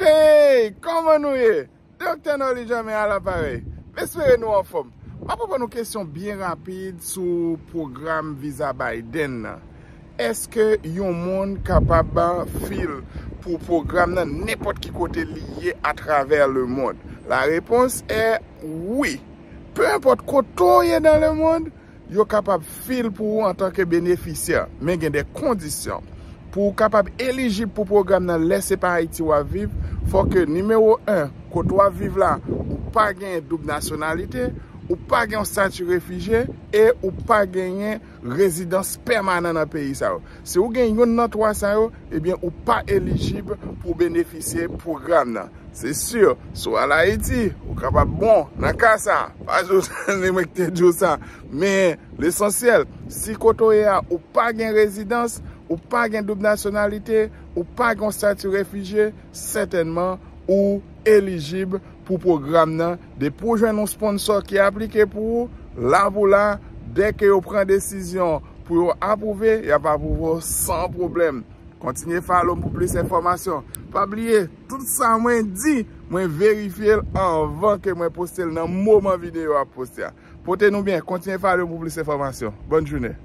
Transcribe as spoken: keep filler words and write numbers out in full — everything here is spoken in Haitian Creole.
Hey, kòman nou ye? Doktè Nolly Germain a laparèy. M espere nou anfòm. M ap reponn yon kesyon byen rapid sou pwogram viza Biden nan. Èske yon moun kapab fil pou pwogram nan nenpòt ki kote li ye atravè lemonn? La réponse est oui. Pe enpòt kote w ye nan lemonn, yo kapab fil pou ou antanke benefisyè, men gen de kondisyon. Pou ou kapab elijib pou pwogram nan, lè se pa Ayiti w ap viv, fò ke nimewo en, kote w ap viv la, ou pa gen doub nasyonalite, ou pa gen yon estati refijye e ou pa genyen rezidans pèmanan nan peyi sa yo. Si ou gen youn nan twa sa yo, ebyen ou pa elijib pou benefisye pwogram nan. Se si, si w al Ayiti, ou kapab bon nan ka sa. Pa jis ni mwen ki te di w sa. Men lesansyèl, si kote w ye a, ou pa gen rezidans, ou pa gen doub nasyonalite, ou pa gen yon estati refijye, sètènman ou elijib pou pwogram nan. Depi w jwenn yon sponsò ki aplike pou ou, la pou la, dèke yo pran desizyon pou yo apwouve, y ap apwouve w san pwoblèm. Kontinye follow m pou plis enfòmasyon. Pa bliye, tout sa mwen di, mwen verifye l anvan ke mwen poste l nan moman videyo a ap poste a. Pote nou byen, kontinye follow m pou plis enfòmasyon. Bòn jounen.